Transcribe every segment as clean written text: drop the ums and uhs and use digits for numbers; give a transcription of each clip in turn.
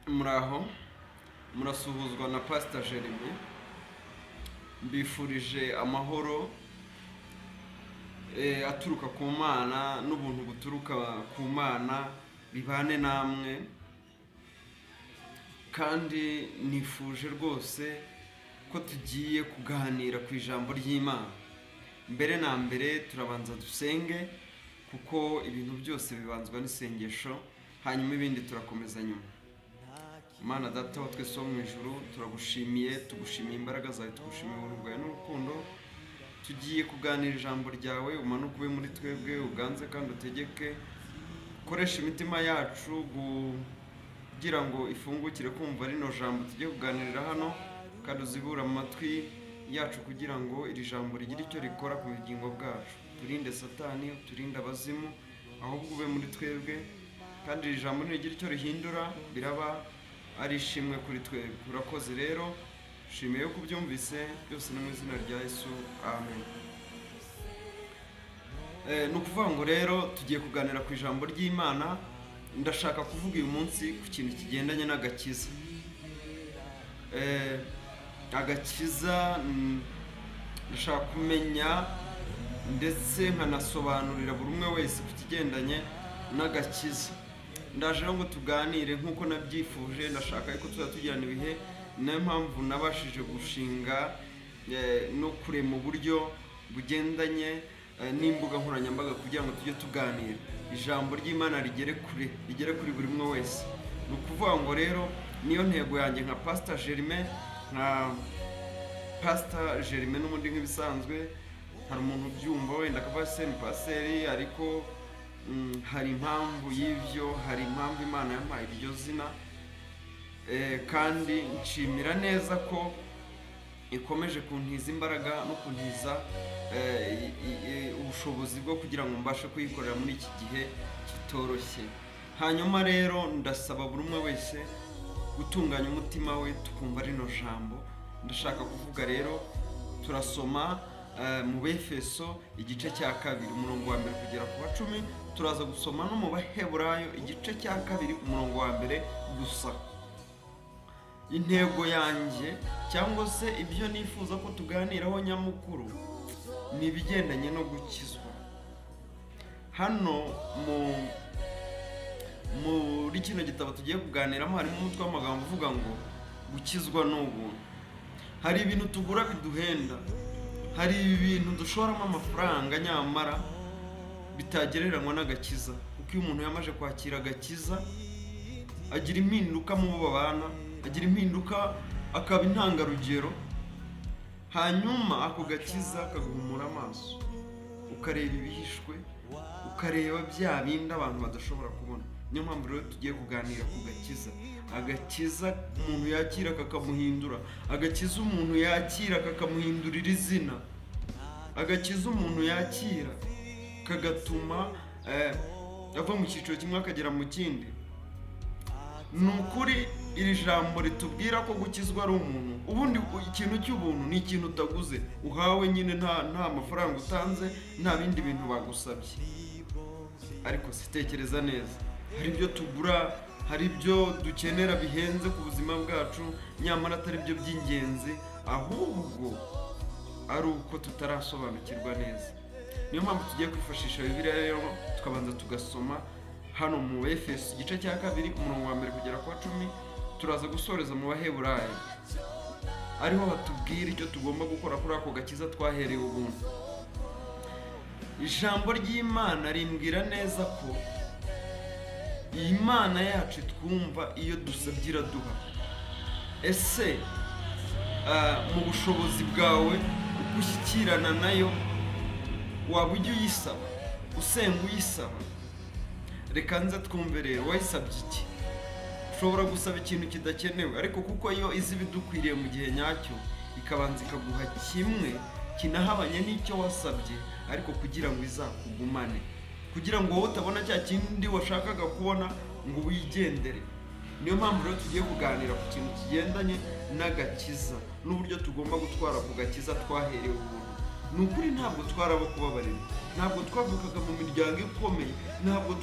Muraho, murasuhuzwa na Pastor Jeremy. Mbifurije amahoro aturuka ku Mana n'ubuntu buturuka ku Mana bibane namwe. Kandi nifuje rwose ko tugiye kuganira ku ijambo ry'Imana. Mbere na mbere turabanza dusenge, kuko ibintu byose bibanzwa n'isengesho, hanyuma ibindi turakomeza nyuma. Imana Data wa twese wo mu ijuru, turagushimiye, tugushimiye imbaraga zawe, tugushimiye ubuntu bwawe n'urukundo. Tugiye kuganira ijambo ryawe, umanuke ube muri twebwe, uganze kandi utegeke, ukoreshe imitima yacu kugira ngo ifungukire kumva rino jambo tugiye kuganirira hano, kandi uzibure amatwi yacu kugira ngo iri jambo rigire icyo rikora ku bugingo bwacu. Turinde Satani, turinde abazimu, ahubwo ube muri twebwe, kandi iri jambo nirigira icyo rihindura biraba ari ishimwe kuri twebwe. Urakoze rero, shimiye ko ubyumvise byose, ni mu izina rya Yesu, amen. Ni ukuvuga ngo rero tugiye kuganira ku ijambo ry'Imana. Ndashaka kuvuga uyu munsi ku kintu kigendanye n'agakiza. Agakiza, ndashaka kumenya ndetse nkanasobanurira buri umwe wese ku kigendanye n'agakiza. Ndaje rero ngo tuganire nk'uko nabyifuje. Ndashaka yuko tuzajya tugirana ibihe, niyo mpamvu nabashije gushinga no kurema uburyo bugendanye n'imbuga nkoranyambaga kugira ngo tujye tuganira, ijambo ry'Imana rigere kure, rigere kuri buri umwe wese. Ni ukuvuga ngo rero niyo ntego yanjye nka Pastor Germain, nka Pastor Germain n'ubundi nk'ibisanzwe. Hari umuntu ubyumva wenda akavuga se ni pasiteri, ariko hari impamvu y'ibyo, hari impamvu Imana yampaye iryo zina. Kandi nshimira neza ko ikomeje kuntiza imbaraga no kuntiza ubushobozi bwo kugira ngo mbashe kuyikorera muri iki gihe kitoroshye. Hanyuma rero ndasaba buri umwe wese gutunganya umutima we, tukumva rino jambo ndashaka kuvuga. Rero turasoma mu Befeso igice cya 2, umurongo wa 1 kugera ku wa 10. Turaza gusoma no mu Baheburayo igice cya 2, umurongo wa 1 gusa. Intego yanjye cyangwa se ibyo nifuza ko tuganiraho nyamukuru ni ibigendanye no gukizwa. Hano muri kino gitabo tugiye kuganiramo harimo umutwe w'amagambo uvuga ngo gukizwa ni ubuntu. Hari ibintu tugura biduhenda, hari ibintu dushoramo amafaranga, nyamara bitagereranywa n'agakiza, kuko iyo umuntu yamaze kwakira agakiza agira impinduka mu bo babana, agira impinduka akaba intangarugero. Hanyuma ako gakiza kaguhumura amaso, ukareba ibihishwe, ukareba bya bindi abantu badashobora kubona. Niyo mpamvu rero tugiye kuganira ku gakiza. Agakiza umuntu yakira kakamuhindura, agakiza umuntu yakira kakamuhindurira izina, agakiza umuntu yakira kagatuma ava mu cyiciro kimwe akagera mu kindi. Ni ukuri iri jambo ritubwira ko gukizwa ari umuntu. Ubundi ikintu cy'ubuntu ni ikintu utaguze, uhawe nyine, nta mafaranga utanze, nta bindi bintu bagusabye. Ariko sitekereza neza, hari ibyo tugura, hari ibyo dukenera bihenze ku buzima bwacu, nyamara atari byo by'ingenzi, ahubwo ari uko tutarasobanukirwa neza. Niyo mpamvu tugiye kwifashisha Bibiliya rero, tukabanza tugasoma hano mu Efeso igice cya 2, umurongo wa 1 kugera ku wa 10. Turaza gusoreza mu Baheburayo, ariho batubwira icyo tugomba gukora kuri ako gakiza twaherewe ubuntu. Ijambo ry'Imana rimbwira neza ko Imana yacu twumva, iyo dusabye iraduha. Ese mu bushobozi bwawe, uko ushyikirana nayo, waba ujya uyisaba, usenga uyisaba? Reka nze twumve rero, wayisabye iki? Ushobora gusaba ikintu kidakenewe, ariko kuko yo izi ibidukwiriye mu gihe nyacyo, ikabanza ikaguha kimwe kinahabanye n'icyo wasabye, ariko kugira ngo izakugumane, kugira ngo wowe utabona cya kindi washakaga kubona ngo wigendere. Niyo mpamvu rero tugiye kuganira ku kintu kigendanye n'agakiza n'uburyo tugomba gutwara ku gakiza twaherewe ubuntu. Ni ukuri ntabwo twari abo kubabarira, ntabwo twavukaga mu miryango ikomeye, ntabwo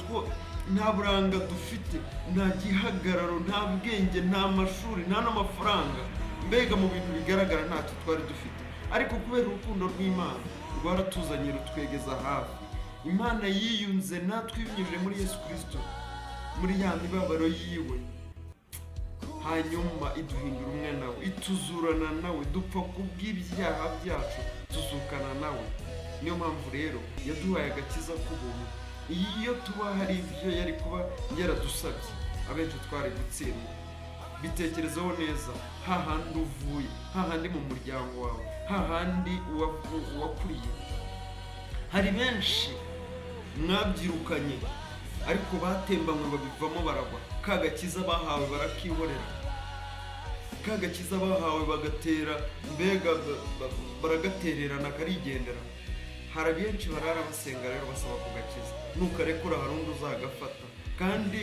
nta buranga dufite, nta gihagararo, nta bwenge, nta mashuri, nta n'amafaranga, mbega mu bintu bigaragara ntacyo twari dufite. Ariko kubera urukundo rw'Imana rwaratuzanye rutwegeza hafi. Imana yiyunze natwe ibinyujije muri Yesu Kristo, muri ya mibabaro yiwe, hanyuma iduhindura umwe nawe, ituzurana nawe, dupfa kubw'ibyaha byacu tuzukana nawe. Niyo mpamvu rero yaduhaye agakiza k'ubuntu. Iyo tuba hari ibyo yari kuba yaradusabye, abenshi twari gutsindwa. Bitekerezeho neza, hahandi uvuye, hahandi mu muryango wawe, hahandi wakuriye. Hari benshi mwabyirukanye ariko batembanywe babivamo baragwa. Ka gakiza bahawe barakihorera, ka gakiza bahawe bagatera, mbega baragatererana karigendera. Hari benshi barara basenga rero basaba kugakiza, nukarekura hari undi uzagafata. Kandi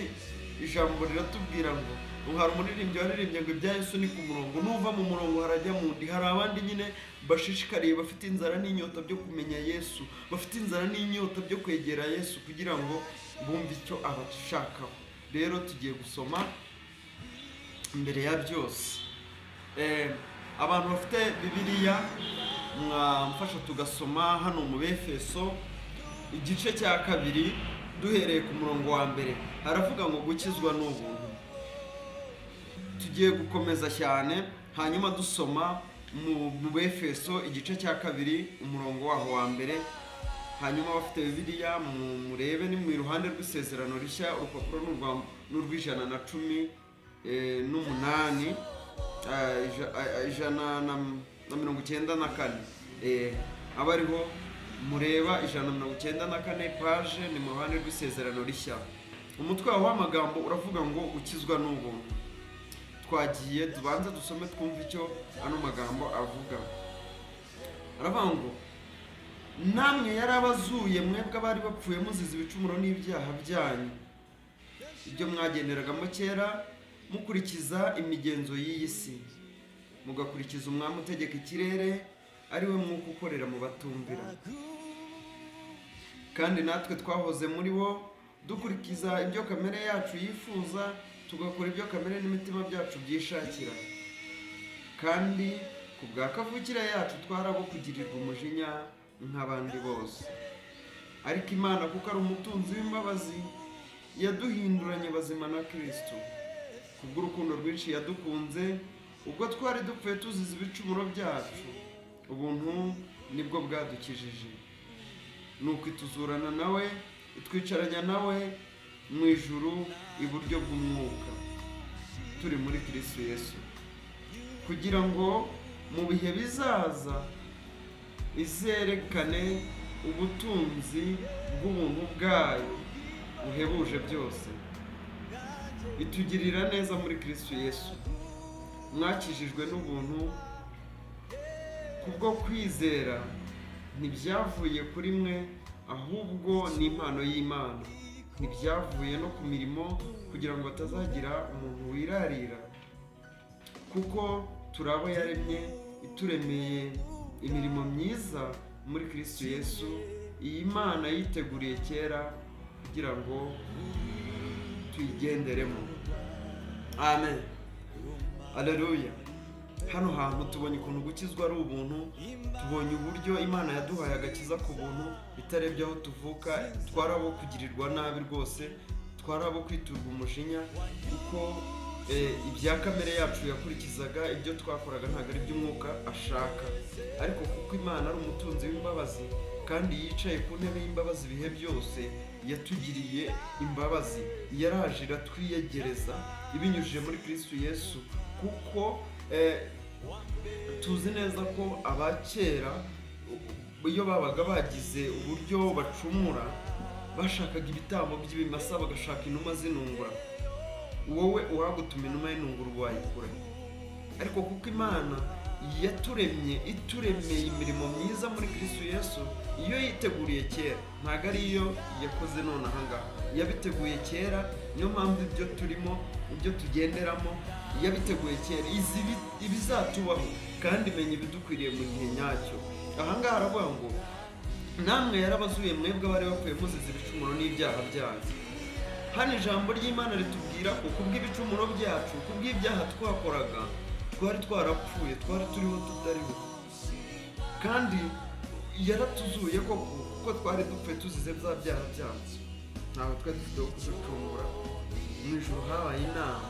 ijambo riratubwira ngo hari umuririmbyi waririmbye ngo ibya Yesu ni ku murongo, nuva mu murongo harajya mundi. Hari abandi nyine bashishikariye, bafite inzara n'inyota byo kumenya Yesu, bafite inzara n'inyota byo kwegera Yesu kugira ngo bumve icyo abashakaho. Rero tugiye gusoma mbere ya byose. Abantu bafite Bibiliya mwamfasha tugasoma hano mu Befeso igice cya 2 duhereye ku murongo wa 1. Haravuga ngo gukizwa n'ubuntu. Tugiye gukomeza cyane hanyuma dusoma mu Befeso igice cya 2 umurongo waho wa 1. Hanyuma bafite Bibiliya murebe ni mu iruhande rw'isezerano rishya, urupapuro n'urw'ijana na 18, 194. Aba ariho mureba 194 page, ni mu ruhande rw'isezerano rishya. Umutwe waho w'amagambo uravuga ngo gukizwa n'ubuntu. Twagiye tubanza dusome twumve icyo ano magambo avuga. Aravuga ngo namwe yarabazuye mwebwe abari bapfuye muzize ibicumuro n'ibyaha byanyu, ibyo mwagenderagamo kera mukurikiza imigenzo y'iyi si, mugakurikiza umwami utegeka ikirere, ari we mwuka ukorera mu batumvira. Kandi natwe twahoze muri bo dukurikiza ibyo kamere yacu yifuza, tugakora ibyo kamere n'imitima byacu byishakira. Kandi ku bwa kavukire yacu twarabo kugirirwa umujinya nk'abandi bose. Ariko Imana kuko ari umutunzi w'imbabazi, yaduhinduranye bazima na Kristo. Kubw'urukundo rwinshi yadukunze, ubwo twari dupfuye tuzize ibicumuro byacu, ubuntu nibwo bwadukijije. Nuko ituzurana nawe, itwicaranya nawe mu ijuru iburyo bw'umwuka, turi muri Kristo Yesu, kugira ngo mu bihe bizaza izerekane ubutunzi bw'ubuntu bwayo buhebuje byose. Itugirira neza muri Kristo Yesu. Mwakijijwe n'ubuntu kubwo kwizera, ntibyavuye kuri mwe, ahubwo ni impano y'Imana. Ntibyavuye no ku mirimo, kugira ngo batazagira umuntu wirarira. Kuko turabo yaremye, ituremeye imirimo myiza muri Kristo Yesu, iyi Mana yiteguriye kera kugira ngo tuyigenderemo. Amen. Haleluya. Hano hantu tubonye ukuntu gukizwa ari ubuntu, tubonye uburyo Imana yaduhaye agakiza ku buntu, itarebye aho tuvuka. Twarabo kugirirwa nabi rwose, twarabo kwiturwa umujinya, kuko ibya kamere yacu yakurikizaga, ibyo twakoraga ntabwo ari iby'umwuka ashaka. Ariko kuko Imana ari umutunzi w'imbabazi kandi yicaye ku ntebe y'imbabazi ibihe byose, yatugiriye imbabazi, yaraje iratwiyegereza ibinyujije muri Kristo Yesu. Kuko tuzi neza ko abakera iyo babaga bagize uburyo bacumura, bashakaga ibitambo by'ibimasa, bagashaka inuma z'inungura. Wowe uwagutuma inuma y'inungura wayikura. Ariko kuko Imana yaturemye, ituremeye imirimo myiza muri Kristo Yesu, iyo yiteguriye kera, ntabwo ari iyo yakoze none ahangaha, yabiteguye kera. Niyo mpamvu ibyo turimo, ibyo tugenderamo, yabiteguye kera, izi ibizatubaho, kandi imenya ibidukwiriye mu gihe nyacyo. Ahangaha aravuga ngo namwe yarabazuye mwebwe abari bapfuye muzize ibicumuro n'ibyaha byanyu. Hano ijambo ry'Imana ritubwira ko kubw'ibicumuro byacu, kubw'ibyaha twakoraga, twari twarapfuye, twari turiho tutariho, kandi yaratuzuye koko, kuko twari dupfuye tuzize bya byaha byacu, ntabwo twari dufite wo kuducungura. Mu ijuru habaye inama,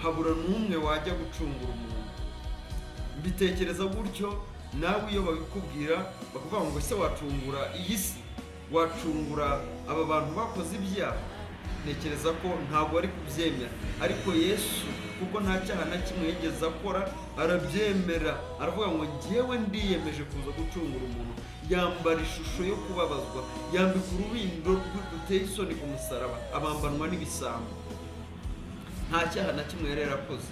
habura n'umwe wajya gucungura umuntu. Mbitekereza gutyo, nawe iyo babikubwira bakuvuga ngo ese wacungura iyi si, wacungura aba bantu bakoze ibyaha, ntekereza ko ntabwo ari kubyemera. Ariko Yesu kuko nta cyaha na kimwe yigeze akora, arabyemera, aravuga ngo njyewe ndiyemeje kuza gucungura umuntu. Yambara ishusho yo kubabazwa, yambika urubindo ruteye isoni ku musaraba, abambanwa n'ibisambo. Nta cyaha na kimwe yari yarakoze,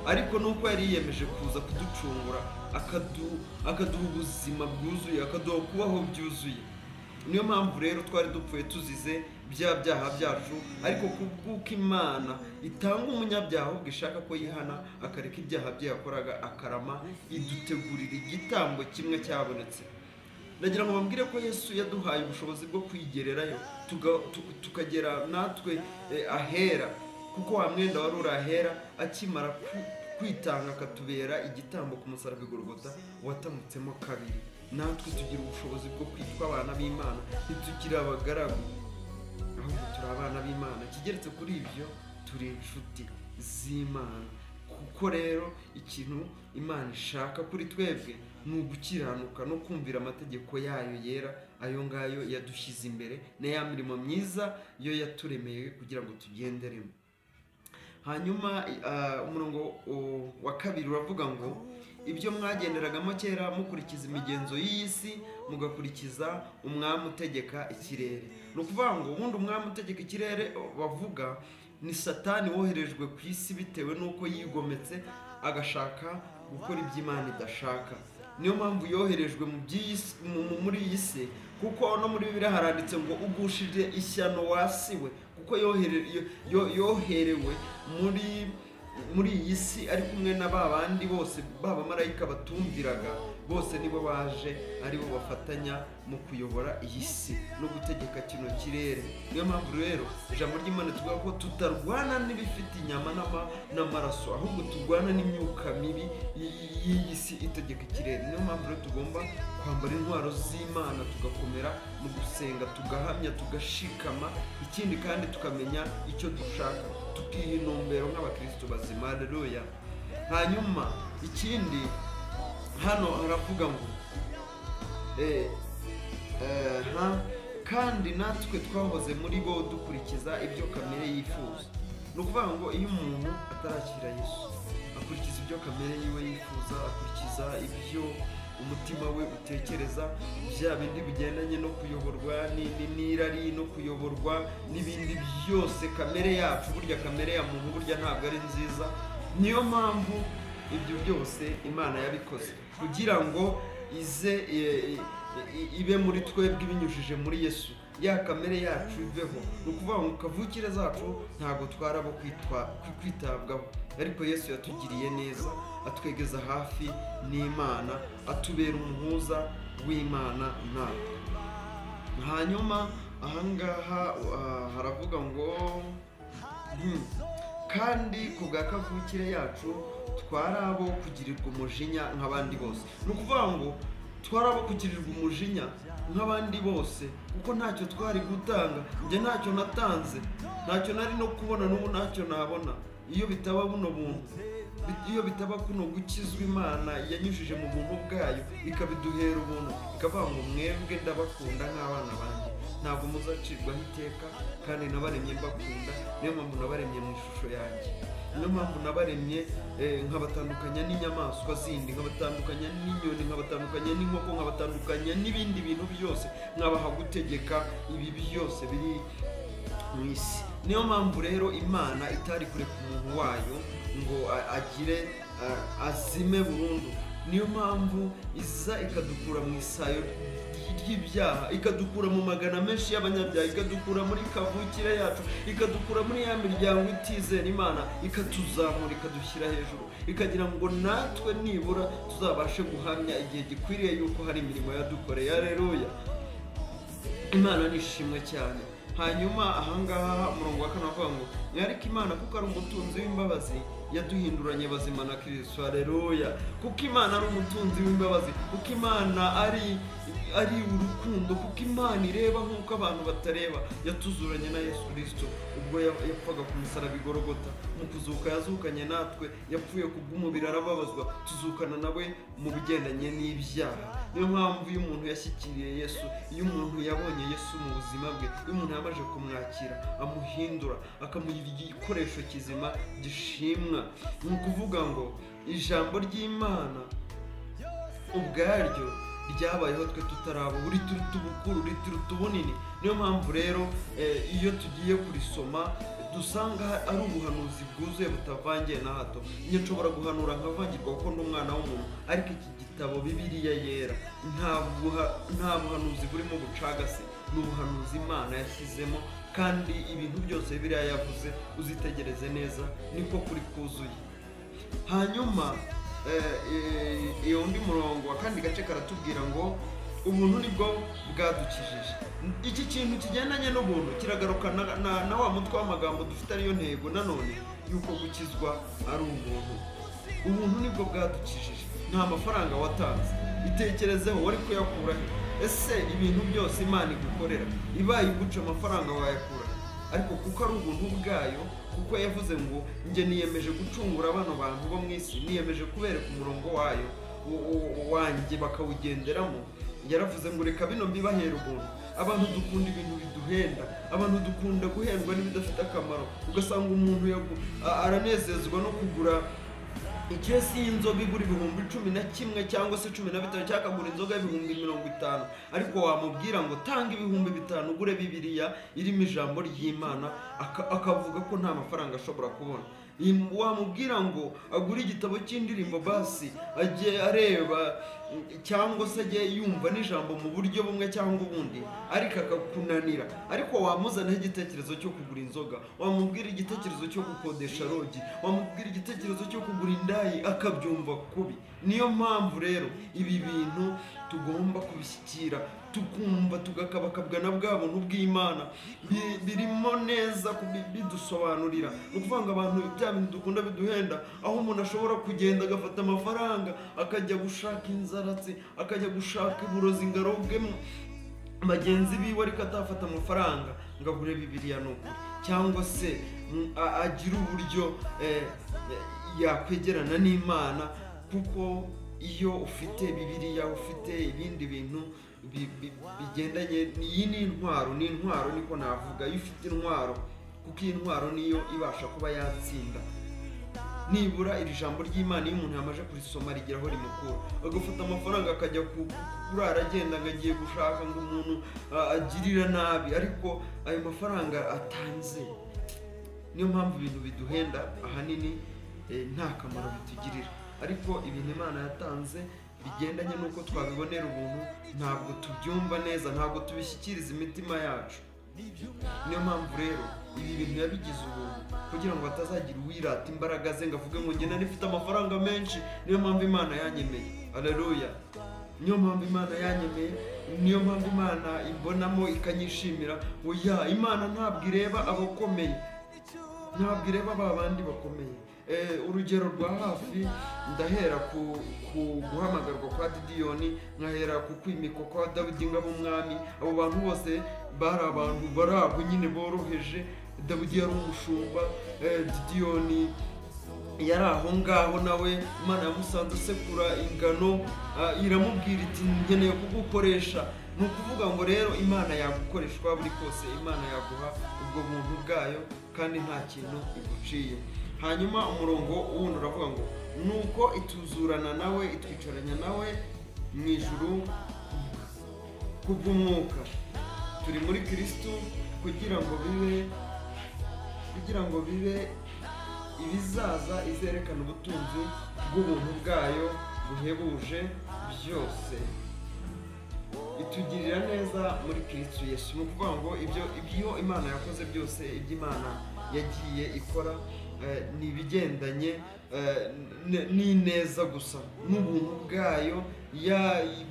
ariko nuko yari yiyemeje kuza kuducungura, akaduha ubuzima bwuzuye, akaduha kubaho byuzuye. Niyo mpamvu rero twari dupfuye tuzize bya byaha byacu, ariko kubw'uko Imana itanga umunyabyaha ahubwo ishaka ko yihana akareka ibyaha bye yakoraga akarama, idutegurira igitambo kimwe cyabonetse. Ndagira ngo bambwire ko Yesu yaduhaye ubushobozi bwo kwigererayo, tukagera natwe ahera, kuko wa mwenda wari uri ahera akimara kwitanga akatubera igitambo ku musaraba i Golgotha watamutsemo kabiri. Natwe tugira ubushobozi bwo kwitwa abana b'Imana, ntitugira abagaragu ahubwo turi abana b'Imana. Ikigeretse kuri ibyo, turi inshuti z'Imana. Kuko rero ikintu Imana ishaka kuri twebwe ni ugukiranuka no kumvira amategeko yayo yera, ayo ngayo yadushyize imbere, na ya mirimo myiza yo yaturemeye kugira ngo tugenderemo. Hanyuma umurongo wa kabiri uravuga ngo ibyo mwagenderagamo kera mukurikiza imigenzo y'iyi si, mugakurikiza umwami utegeka ikirere. Ni ukuvuga ngo ubundi umwami utegeka ikirere bavuga ni Satani woherejwe ku isi bitewe n'uko yigometse agashaka gukora ibyo Imana idashaka. Niyo mpamvu yoherejwe muri iyi si, kuko no muri Bibiliya haranditse ngo ugushije ishyano wasiwe, kuko yoherewe muri iyi si ari kumwe na ba bandi bose b'abamarayika batumviraga, bose nibo baje aribo bafatanya mu kuyobora iyi si no gutegeka kino kirere. Niyo mpamvu rero ijambo ry'Imana tuvuga ko tutarwana n'ibifite inyama n'amaraso, ahubwo turwana n'imyuka mibi y'iyi si itegeka ikirere. Niyo mpamvu rero tugomba kwambara intwaro z'Imana, tugakomera mu gusenga, tugahamya, tugashikama, ikindi kandi tukamenya icyo dushaka, tukiha intumbero nk'abakristo bazima. Haleluya. Hanyuma ikindi hano haravuga ngo kandi natwe twahoze muri bo dukurikiza ibyo kamere yifuza. Ni ukuvuga ngo iyo umuntu atarakira Yesu akurikiza ibyo kamere yiwe yifuza, akurikiza ibyo umutima we utekereza, bya bindi bigendanye no kuyoborwa n'irari no kuyoborwa n'ibindi byose. Kamere yacu burya, kamere ya muntu burya ntabwo ari nziza. Niyo mpamvu ibyo byose Imana yabikoze kugira ngo ize ibe muri twebwe ibinyujije muri Yesu, ya kamere yacu iveho. Ni ukuvuga ngo kavukire zacu ntabwo twarabo kwitabwaho, ariko Yesu yatugiriye neza, atwegeza hafi n'Imana, atubera umuhuza w'Imana natwe. Hanyuma ahangaha haravuga ngo kandi ku bwa kavukire yacu twari abo kugirirwa umujinya nk'abandi bose. Ni ukuvuga ngo twari abo kugirirwa umujinya nk'abandi bose, kuko ntacyo twari gutanga. Njye ntacyo natanze, ntacyo nari no kubona, n'ubu ntacyo nabona iyo bitaba buno buntu, iyo bitaba kuno gukizwa Imana yanyujije mu buntu bwayo ikabiduhera ubuntu, ikavuga ngo mwebwe ndabakunda nk'abana banjye, ntabwo muzacirwaho iteka, kandi nabaremye mbakunda. Niyo mpamvu nabaremye mu ishusho yanjye, niyo mpamvu nabaremye nkabatandukanya n'inyamaswa zindi, nkabatandukanya n'inyoni, nkabatandukanya n'inkoko, nkabatandukanya n'ibindi bintu byose, nkabaha gutegeka ibi byose biri mu isi. Niyo mpamvu rero Imana itari kureka umuntu wayo ngo agire azime burundu. Niyo mpamvu iza ikadukura mu isayo ry'ibyaha, ikadukura mu magana menshi y'abanyabyaha, ikadukura muri kavukire yacu, ikadukura muri ya miryango itizera Imana, ikatuzamura, ikadushyira hejuru, ikagira ngo natwe nibura tuzabashe guhamya igihe gikwiriye yuko hari imirimo yadukoreye. Haleluya. Imana nishimwe cyane. Hanyuma ahangaha umurongo wa 4 avuga ngo ariko Imana kuko ari umutunzi w'imbabazi yaduhinduranye bazima na Kristo. Haleluya! Kuko Imana ari umutunzi w'imbabazi, kuko Imana ari urukundo, kuko Imana ireba nk'uko abantu batareba, yatuzuranye na Yesu Kristo ubwo yapfaga ku musaraba i Golgotha. Mu kuzuka yazukanye natwe, yapfuye kubw'umubiri arababazwa, tuzukana nawe mu bigendanye n'ibyaha. Niyo mpamvu iyo umuntu yashyikiriye Yesu, iyo umuntu yabonye Yesu mu buzima bwe, iyo umuntu yamaze kumwakira, amuhindura akamugira igikoresho kizima gishimwa. Ni ukuvuga ngo ijambo ry'Imana ubwaryo ryabayeho twe tutaraba, rituruta ubukuru, rituruta ubunini. Niyo mpamvu rero iyo tugiye kurisoma dusanga ari ubuhanuzi bwuzuye butavangiye na hato. Njye nshobora guhanura nkavangirwa kuko ndi umwana w'umuntu, ariko iki gitabo Bibiliya yera nta buhanuzi burimo bucagase, ni ubuhanuzi Imana yashyizemo, kandi ibintu byose Bibiliya yavuze uzitegereze neza niko kuri kuzuye. Hanyuma iyo undi murongo wa kandi gace karatubwira ngo ubuntu nibwo bwadukijije. Iki kintu kigendanye n'ubuntu kiragaruka na wa mutwe w'amagambo dufite, ariyo ntego nanone yuko gukizwa ari ubuntu. Ubuntu nibwo bwadukijije, nta mafaranga watanze. Itekerezeho, wari kuyakura he? Ese ibintu byose Imana igukorera ibaye iguca amafaranga wayakura? Ariko kuko ari ubuntu bwayo, kuko yavuze ngo njye niyemeje gucungura bano bantu bo mu isi, niyemeje kubereka umurongo wayo wanjye bakawugenderamo, yaravuze ngo reka bino mbibahera ubuntu. Abantu dukunda ibintu biduhenda, abantu dukunda guhendwa n'ibidafite akamaro. Ugasanga umuntu aranezezwa no kugura ikesi y'inzoga igura 11,000 cyangwa se 15, cyangwa akagura inzoga y'50,000, ariko wamubwira ngo tanga 5,000 ugure Bibiliya irimo ijambo ry'Imana, akavuga ko nta mafaranga ashobora kubona. Wamubwira ngo agure igitabo cy'indirimbo basi ajye areba cyangwa se ajye yumva n'ijambo mu buryo bumwe cyangwa ubundi, ariko akakunanira. Ariko wamuzanaho igitekerezo cyo kugura inzoga, wamubwira igitekerezo cyo gukodesha rogi, wamubwira igitekerezo cyo kugura indayi, akabyumva kubi. Niyo mpamvu rero ibi bintu tugomba kubishyikira, tukumva tugakabakabwa na bwa buntu bw'Imana birimo neza bidusobanurira. Ni ukuvuga ngo abantu bya bintu dukunda biduhenda, aho umuntu ashobora kugenda agafata amafaranga akajya gushaka inzaratsi, akajya gushaka uburozi ngaroge bagenzi biwe, ariko atafata amafaranga ngo agure Bibiliya n'ukuri, cyangwa se agire uburyo yakwegerana n'Imana. Kuko iyo ufite Bibiliya, ufite ibindi bintu bigendanye, iyi ni intwaro, ni intwaro niko navuga. Iyo ufite intwaro, kuko iyi ntwaro niyo ibasha kuba yatsinda. Nibura iri jambo ry'Imana iyo umuntu yamaze kurisoma rigeraho rimukura, agafata amafaranga akajya kurara agenda ngo agiye gushaka ngo umuntu agirira nabi, ariko ayo mafaranga atanze. Niyo mpamvu ibintu biduhenda ahanini nta kamaro bitugirira, ariko ibintu Imana yatanze bigendanye n'uko twabibonera ubuntu ntabwo tubyumva neza, ntabwo tubishyikiriza imitima yacu. Niyo mpamvu rero ibi bintu yabigize ubuntu kugira ngo hatazagira uwirata imbaraga ze ngo avuge ngo njye nari mfite amafaranga menshi, niyo mpamvu Imana yanyemeye. Haleluya! Niyo mpamvu Imana yanyemeye, niyo mpamvu Imana imbonamo ikanyishimira. Oya, Imana ntabwo ireba abakomeye, ntabwo ireba ba bandi bakomeye. Urugero rwa hafi ndahera ku guhamagarwa kwa Didiyoni, nkahera ku kwimikwa kwa Dawidi ngabo umwami. Abo bantu bose bari abantu barabo nyine boroheje. Dawidi yari umushumba, Didiyoni yari aho ngaho nawe Imana yamusanze asekura ingano, iramubwira iti nkeneye kugukoresha. Ni ukuvuga ngo rero Imana yagukoreshwa buri kose, Imana yaguha ubwo buntu bwayo kandi nta kintu iguciye. Hanyuma umurongo wundi uravuga ngo nuko ituzurana nawe, itwicaranya nawe mu ijuru kubw'umwuka, turi muri Kristo kugira ngo bibe ibizaza izerekana ubutunzi bw'ubuntu bwayo buhebuje byose, itugirira neza muri Kristo Yesu. Ni ukuvuga ngo ibyo Imana yakoze byose, ibyo Imana yagiye ikora ni ibigendanye n'ineza gusa n'ubuntu bwayo,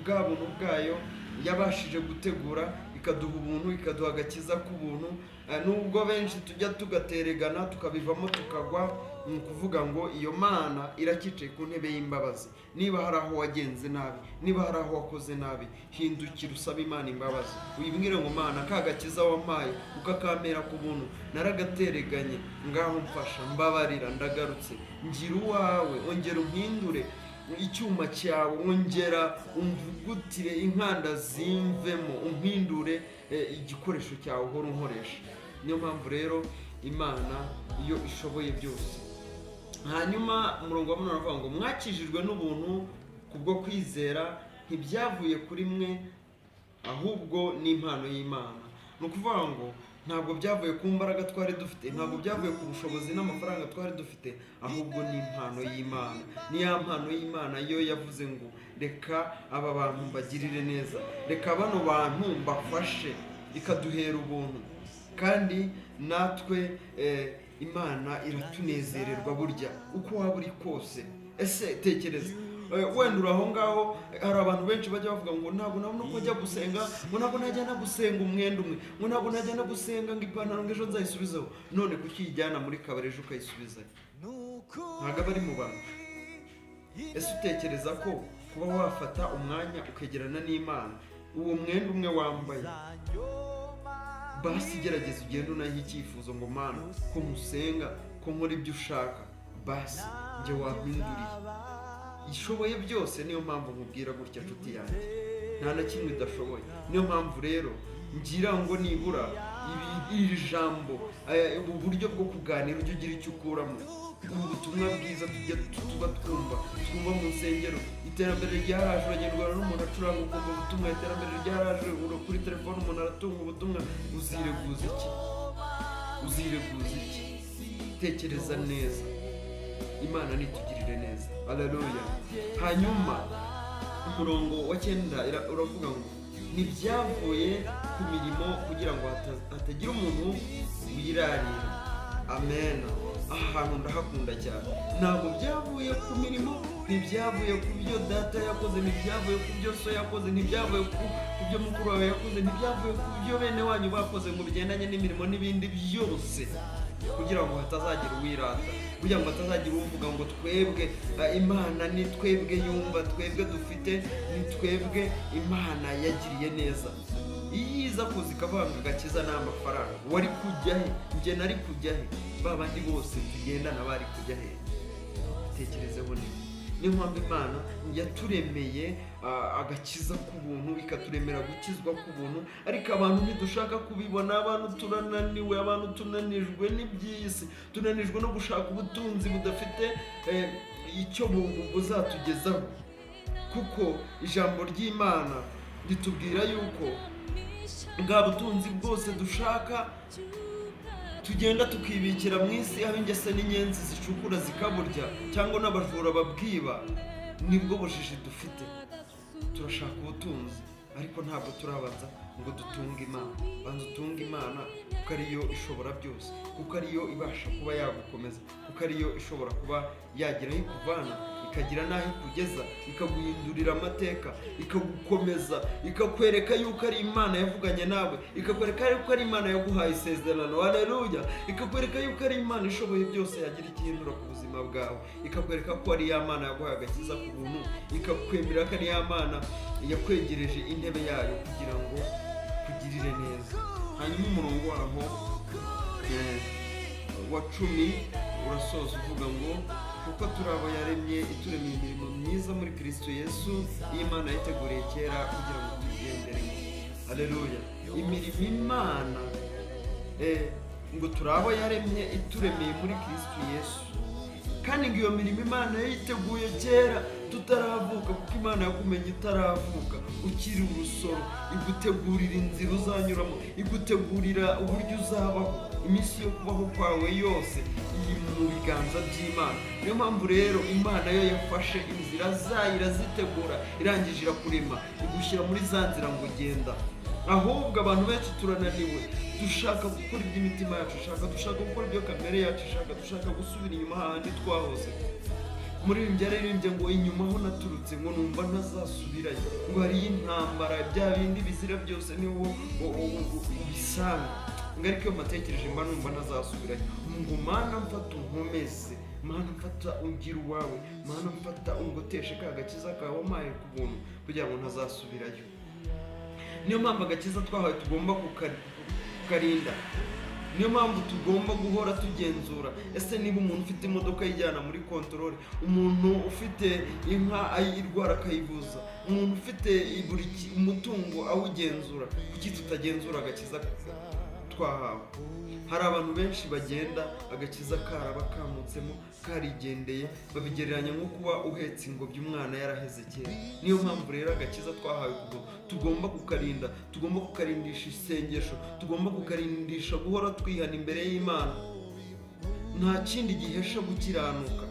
bwa buntu bwayo yabashije gutegura ikaduha ubuntu, ikaduha agakiza k'ubuntu. Nubwo benshi tujya tugateregana tukabivamo tukagwa, ni ukuvuga ngo iyo Mana irakicaye ku ntebe y'imbabazi. Niba hari aho wagenze nabi, niba hari aho wakoze nabi, hindukira usabe Imana imbabazi, uyibwire ngo Mana, ka gakiza wampaye ukakampera ku buntu naragatereganye, ngaho mfasha, mbabarira, ndagarutse, ngira uwawe, ongera umpindure icyuma cyawe, ongera umvugutire inkanda zimvemo, umpindure igikoresho cyawe uhora unkoresha. Niyo mpamvu rero Imana iyo ishoboye byose. Hanyuma umurongo wa 8 uravuga ngo mwakijijwe n'ubuntu kubwo kwizera, ntibyavuye kuri mwe ahubwo ni impano y'Imana. Ni ukuvuga ngo ntabwo byavuye ku mbaraga twari dufite, ntabwo byavuye ku bushobozi n'amafaranga twari dufite, ahubwo ni impano y'Imana. Ni ya mpano y'Imana yo yavuze ngo reka aba bantu mbagirire neza, reka bano bantu mbafashe, ikaduhera ubuntu. Kandi natwe Imana iratunezererwa burya uko waba uri kose. Ese tekereza wenda uri aho ngaho, hari abantu benshi bajya bavuga ngo ntabwo nabona uko njya gusenga, ngo ntabwo najya no gusenga umwenda umwe, ngo ntabwo najya no gusenga ngo ipantaro ngo ejo nzayisubizeho. None kuki uyijyana muri kabari ejo ukayisubizayo? Ntabwo aba ari mu bantu. Ese utekereza ko kuba wafata umwanya ukegerana n'Imana, uwo mwenda umwe wambaye, basi gerageza ugende unahe icyifuzo ngo Mana, ko musenga, ko nkora ibyo ushaka, basi njye wampinduriye. Ishoboye byose. Niyo mpamvu nkubwira gutya nshuti yanjye, nta na kimwe idashoboye. Niyo mpamvu rero ngira ngo nibura iri jambo, ubu buryo bwo kuganira ujye ugira icyo ukuramo. Ubu butumwa bwiza tujya tuba twumva mu nsengero, iterambere ryaraje, uragendwa n'umuntu acuranga ukumva ubutumwa, iterambere ryaraje, kuri telefone umuntu aratunga ubutumwa. Uzireguza iki? Uzireguza iki? Tekereza neza, Imana nitugirire neza. Haleluya. Hanyuma umurongo wa 9 uravuga ngo ntibyavuye ku mirimo kugira ngo hatagira umuntu wirarira. Amen. Aha hantu ndahakunda cyane. Ntabwo byavuye ku mirimo, ntibyavuye ku byo data yakoze, ntibyavuye ku byo so yakoze, ntibyavuye ku byo mukuru wawe yakoze, ntibyavuye ku byo bene wanyu bakoze ngo bigendanye n'imirimo n'ibindi byose, kugira ngo hatazagira uwirata, kugira ngo hatazagira uvuga ngo twebwe Imana ni twebwe yumva, twebwe dufite, ni twebwe Imana yagiriye neza. Iyo iza kuza ikavanga agakiza n'amafaranga, wari kujya he? Njye nari kujya he? Ba bandi bose tugendana bari kujya he? Tekerezeho neza. Niyo mpamvu Imana yaturemeye agakiza k'ubuntu, ikaturemera gukizwa k'ubuntu, ariko abantu ntidushaka kubibona. Abantu turananiwe, abantu tunanijwe n'iby'isi, tunanijwe no gushaka ubutunzi budafite icyo buzatugezaho. Kuko ijambo ry'Imana ritubwira yuko bwa butunzi bwose dushaka tugenda tukibikira mu isi, aho ingese n'inyenzi zicukura zikaburya, cyangwa n'abajura babwiba, nibwo bujiji dufite. Turashaka ubutunzi ariko ntabwo turabanza ngo dutunge Imana. Banza utunge Imana, kuko ariyo ishobora byose, kuko ariyo ibasha kuba yagukomeza, kuko ariyo ishobora kuba yagira aho ikuvana, ikagira n'aho ikugeza, ikaguhindurira amateka, ikagukomeza, ikakwereka yuko ari Imana yavuganye nawe, ikakwereka yuko ari Imana yaguhaye isezerano. Haleluya. Ikakwereka yuko ari Imana ishoboye byose, yagira ikihindura ku buzima bwawe, ikakwereka ko ari ya Mana yaguhaye agakiza ku buntu, ikakwemerera ko ari ya Mana yakwegereje intebe yayo kugira ngo kugirire neza. Hanyuma umurongo waho wa 10 urasoza uvuga ngo kuko turi abo yaremye, ituremeye imirimo myiza muri Kristo Yesu, iyi Imana yayiteguriye kera kugira ngo tuyigenderemo. Haleluya. Imirimo Imana ngo turi abo yaremye, ituremeye muri Kristo Yesu, kandi ngo iyo mirimo Imana yayiteguye kera tutaravuka, kuko Imana yakumenye itaravuka, ukiri urusoro, igutegurira inzira uzanyuramo, igutegurira uburyo uzabaho, iminsi yo kubaho kwawe yose iri mu biganza by'Imana. Niyo mpamvu rero Imana yo yafashe inzira zayo irazitegura, irangije irakurema, igushyira muri za nzira ngo genda. Ahubwo abantu benshi turananiwe, dushaka gukora iby'imitima yacu ishaka, dushaka gukora ibyo kamere yacu ishaka, dushaka gusubira inyuma hahandi twahoze. Umuririmbyi yaririmbye ngo inyuma aho naturutse ngo numva ntazasubirayo, ngo hariyo intambara, bya bindi bizira byose niho ubisanga, ngo ariko iyo mbatekereje mba numva ntazasubirayo, ngo Mana mfata unkomeze, Mana mfata ungira uwawe, Mana mfata ungoteshe ka gakiza kawe wampaye ku buntu kugira ngo ntazasubirayo. Niyo mpamvu agakiza twahawe tugomba kukarinda. Niyo mpamvu tugomba guhora tugenzura. Ese niba umuntu ufite imodoka ayijyana muri contrôle, umuntu ufite inka ayirwara akayivuza, umuntu ufite buri umutungo awugenzura, kuki tutagenzura agakiza twahawe? Hari abantu benshi bagenda agakiza karabakamutsemo, karigendeye, babigereranya nko kuba uhetse ingobyi umwana yaraheze kera. Niyo mpamvu rero agakiza twahawe tugomba kukarinda, tugomba kukarindisha isengesho, tugomba kukarindisha guhora twihana imbere y'Imana. Nta kindi gihesha gukiranuka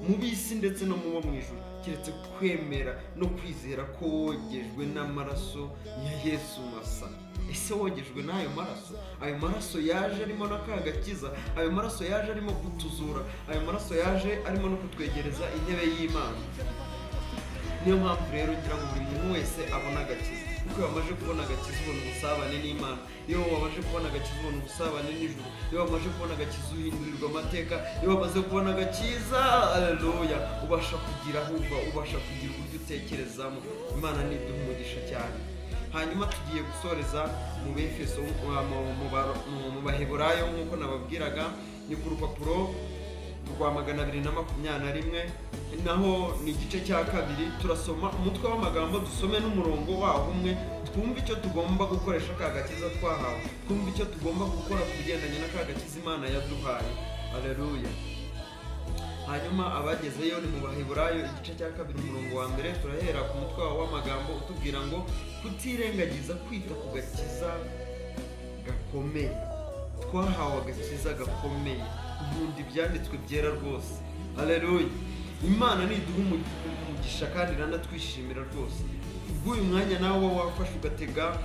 mu b'isi ndetse no mu bo mu ijuru keretse kwemera no kwizera ko wogejwe n'amaraso ya Yesu masa. Ese wogejwe n'ayo maraso? Ayo maraso yaje arimo na ka gakiza, ayo maraso yaje arimo kutuzura, ayo maraso yaje arimo no kutwegereza intebe y'Imana. Niyo mpamvu rero ngira ngo buri muntu wese abone agakiza, kuko iyo wamaze kubona agakiza ubona ubusabane n'Imana, iyo wamaze kubona agakiza ubona ubusabane n'ijuru, iyo wamaze kubona agakiza uhindurirwa amateka, iyo wamaze kubona agakiza, haleluya, ubasha kugira aho uva, ubasha kugira uburyo utekerezamo. Imana niduha umugisha cyane. Hanyuma tugiye gusoreza mu Befeso, mu Baheburayo nk'uko nababwiraga, ni ku rupapuro rwa 221, naho ni igice cya 2. Turasoma umutwe w'amagambo, dusome n'umurongo waho umwe, twumve icyo tugomba gukoresha ka gakiza twahawe, twumve icyo tugomba gukora ku bigendanye na ka gakiza Imana yaduhaye. Haleluya. Hanyuma abagezeyo ni mu Baheburayo igice cya 2 umurongo wa 1, turahera ku mutwe w'amagambo utubwira ngo kutirengagiza kwita ku gakiza gakomeye. Twahawe agakiza gakomeye, nkunda ibyanditswe byera rwose. Haleluya. Imana niduha umugisha kandi iranatwishimira rwose. Ubw'uyu mwanya nawe wafashe ugatega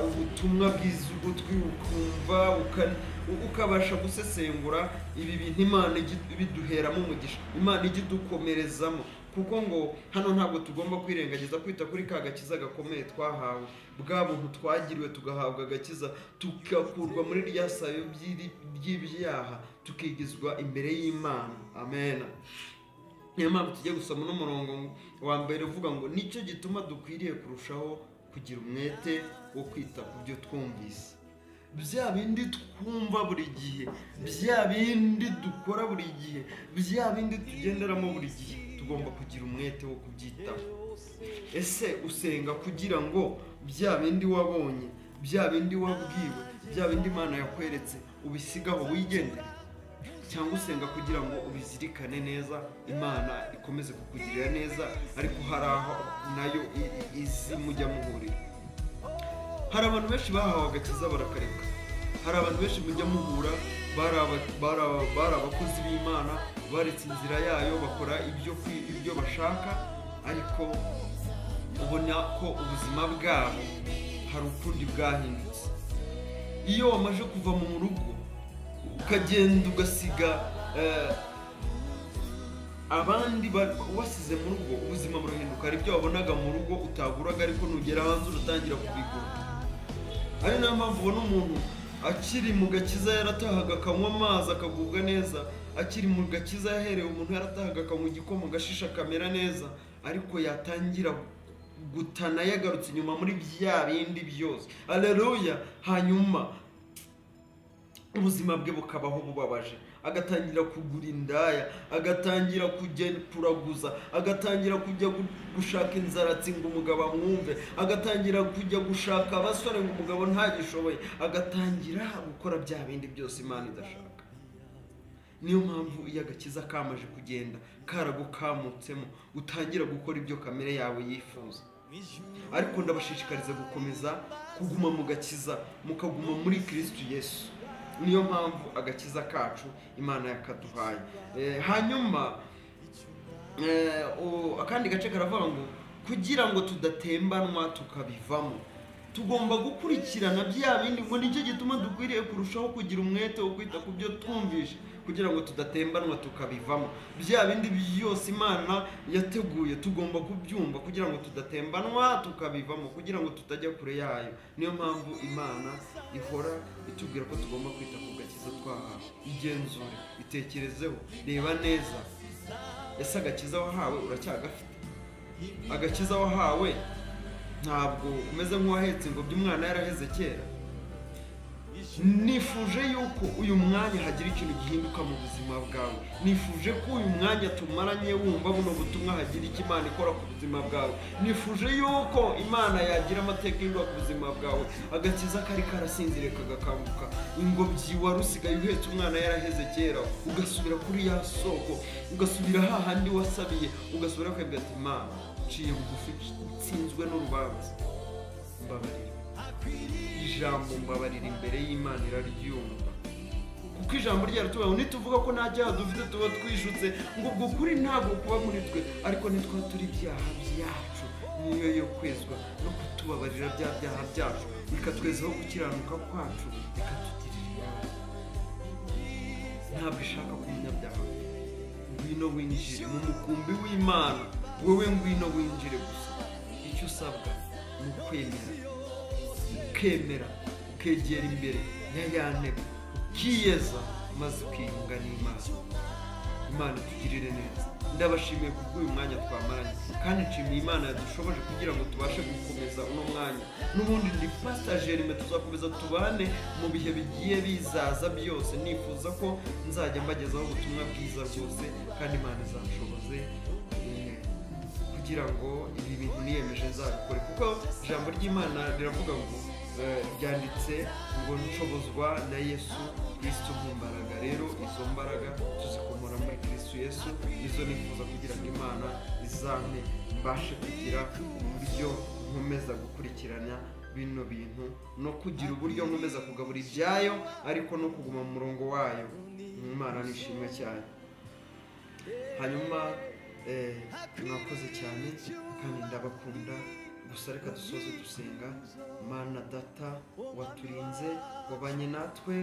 ubutumwa bwiza ugutwi, ukumva, ukabasha gusesengura ibi bintu Imana ibiduheramo umugisha, Imana ijya idukomerezamo, kuko ngo hano ntabwo tugomba kwirengagiza kwita kuri ka gakiza gakomeye twahawe, bwa buntu twagiriwe tugahabwa agakiza, tugakurwa muri rya sayo ry'ibyaha, tukigizwa imbere y'Imana. Amen. Niyo mpamvu tugiye gusoma n'umurongo wa 1 uvuga ngo nicyo gituma dukwiriye kurushaho kugira umwete wo kwita ku byo twumvise. Bya bindi twumva buri gihe, bya bindi dukora buri gihe, bya bindi tugenderamo buri gihe, tugomba kugira umwete wo kubyitaho. Ese usenga kugira ngo bya bindi wabonye, bya bindi wabwiwe, bya bindi Imana yakweretse ubisigaho wigendere, cyangwa usenga kugira ngo ubizirikane neza, Imana ikomeze kukugirira neza, ariko hari aho nayo izi mujya muhurira. Hari abantu benshi bahawe agakiza barakareka, hari abantu benshi mujya muhura bari abakozi b'Imana, baretse inzira yayo bakora ibyo bashaka, ariko ubona ko ubuzima bwabo hari ukundi bwahindutse. Iyo wamaze kuva mu rugo ukagenda ugasiga abandi wasize mu rugo, ubuzima burahinduka. Hari ibyo wabonaga mu rugo utaguraga, ariko nugera hanze uratangira kubigura. Ari nayo mpamvu ubona umuntu akiri mu gakiza yaratahaga akanywa amazi akagubwa neza, akiri mu gakiza yaherewe umuntu yaratahaga akanywa igikoma agashisha akamera neza, ariko yatangira gutana yagarutse inyuma muri bya bindi byose. Haleluya. Hanyuma ubuzima bwe bukabaho bubabaje, agatangira kugura indaya, agatangira kujya kuraguza, agatangira kujya gushaka inzaratsi ngo umugabo amwumve, agatangira kujya gushaka abasore ngo umugabo ntagishoboye, agatangira gukora bya bindi byose Imana idashaka. Niyo mpamvu iyo agakiza kamaje kugenda karagukamutsemo, utangira gukora ibyo kamere yawe yifuza. Ariko ndabashishikariza gukomeza kuguma mu gakiza, mukaguma muri Kristo Yesu. Niyo mpamvu agakiza kacu Imana yakaduhaye. Hanyuma akandi gace karavuga ngo kugira ngo tudatembanwa tukabivamo, tugomba gukurikirana bya bindi, ngo nicyo gituma dukwiriye kurushaho kugira umwete wo kwita ku byo twumvise, kugira ngo tudatembanwa tukabivamo. Bya bindi byose Imana yateguye tugomba kubyumva kugira ngo tudatembanwa tukabivamo, kugira ngo tutajya kure yayo. Niyo mpamvu Imana ihora itubwira ko tugomba kwita ku gakiza twahawe. Igenzure, itekerezeho, reba neza. Ese agakiza wahawe uracyagafite? Agakiza wahawe ntabwo umeze nk'uwahetse ingobyi umwana yaraheze kera. Nifuje yuko uyu mwanya hagira ikintu gihinduka mu buzima bwawe. Nifuje ko uyu mwanya tumaranye wumva buno butumwa hagira icyo Imana ikora ku buzima bwawe. Nifuje yuko Imana yagira amateka ihindura ku buzima bwawe. Agakiza kari karasinziriye kagakanguka, ingobyi wari usigaye uhetse umwana yaraheze kera, ugasubira kuri ya soko, ugasubira hahandi wasabiye, ugasubira ukabwira ati Imana nciye bugufi, nsinzwe n'urubanza, mbabarira. Ijambo mbabarira imbere y'Imana iraryumva, kuko ijambo ryaratubwira ngo nituvuga ko nta cyaha dufite tuba twishutse, ngo ubwo kuri ntabwo kuba muri twe, ariko nitwa turi ibyaha byacu niyo yo kwezwa no kutubabarira bya byaha byacu, bikatwezaho gukiranuka kwacu, bikatugirira imbabazi. Ntabwo ishaka ko umunyabyaha ngwino winjire mu mukumbi w'Imana, wowe ngwino winjire gusa. Icyo usabwa ni ukwemera, ukemera, ukegera imbere ya ya ntebe, ukiyeza, maze ukiyunga n'Imana. Imana itugirire neza. Ndabashimiye kubw'uyu mwanya twamaranye, kandi nshimiye Imana yadushoboje kugira ngo tubashe gukomeza uno mwanya. N'ubundi ndi Pastor Jeremy, tuzakomeza tubane mu bihe bigiye bizaza byose. Nifuza ko nzajya mbagezaho ubutumwa bwiza rwose, kandi Imana izanshoboze kugira ngo ibi bintu niyemeje nzabikore, kuko ijambo ry'Imana riravuga ngo ryanditse ngo nshobozwa na Yesu Kristo mu mbaraga. Rero izo mbaraga tuzikomora muri Kristo Yesu, nizo nifuza kugira ngo Imana izampe mbashe kugira uburyo nkomeza gukurikirana bino bintu, no kugira uburyo nkomeza kugabura ibyayo, ariko no kuguma mu murongo wayo. Imana nishimwe cyane. Hanyuma mwakoze cyane kandi ndabakunda. Gusa reka dusoze dusenga. Mana Data waturinze, wabanye natwe,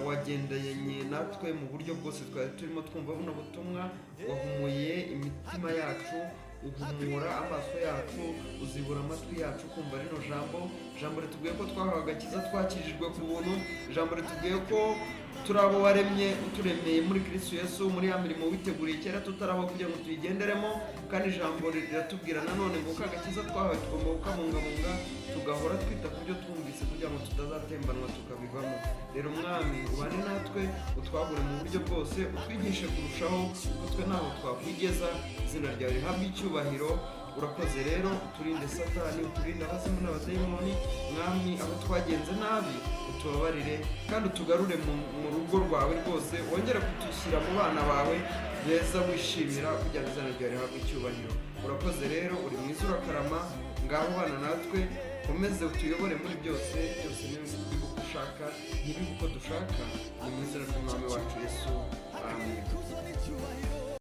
wagendanye natwe mu buryo bwose twari turimo twumva buno butumwa, wahumuye imitima yacu, uhumura amaso yacu, uzibura amatwi yacu kumva rino jambo. Jambo ritubwiye ko twahawe agakiza, twakijijwe ku buntu. Jambo ritubwiye ko turi abo waremye, uturemeye muri Kristo Yesu, muri ya mirimo witeguriye kera tutarabaho kugira ngo tuyigenderemo. Kandi ijambo riratubwira nanone ngo ka gakiza twahawe tugomba kukabungabunga, tugahora twita ku byo twumvise kugira ngo tutazatembanwa tukabivamo. Rero Mwami ubane natwe, utwagure mu buryo bwose, utwigishe kurushaho, kuko twe ntaho twakwigeza. Izina ryawe rihabwe icyubahiro. Urakoze rero, uturinde Satani, uturinde abazimu n'abadayimoni. Mwami, aho twagenze nabi utubabarire, kandi utugarure mu rugo rwawe rwose, wongere kutushyira mu bana bawe beza wishimira, kugira ngo izina ryawe rihabwe icyubahiro. Urakoze rero, uri mwiza, urakarama. Ngaho bana natwe, komeze utuyobore muri byose byose, niba uko ushaka, ntibibe uko dushaka. Ni mu izina ry'Umwami wacu Yesu, amen.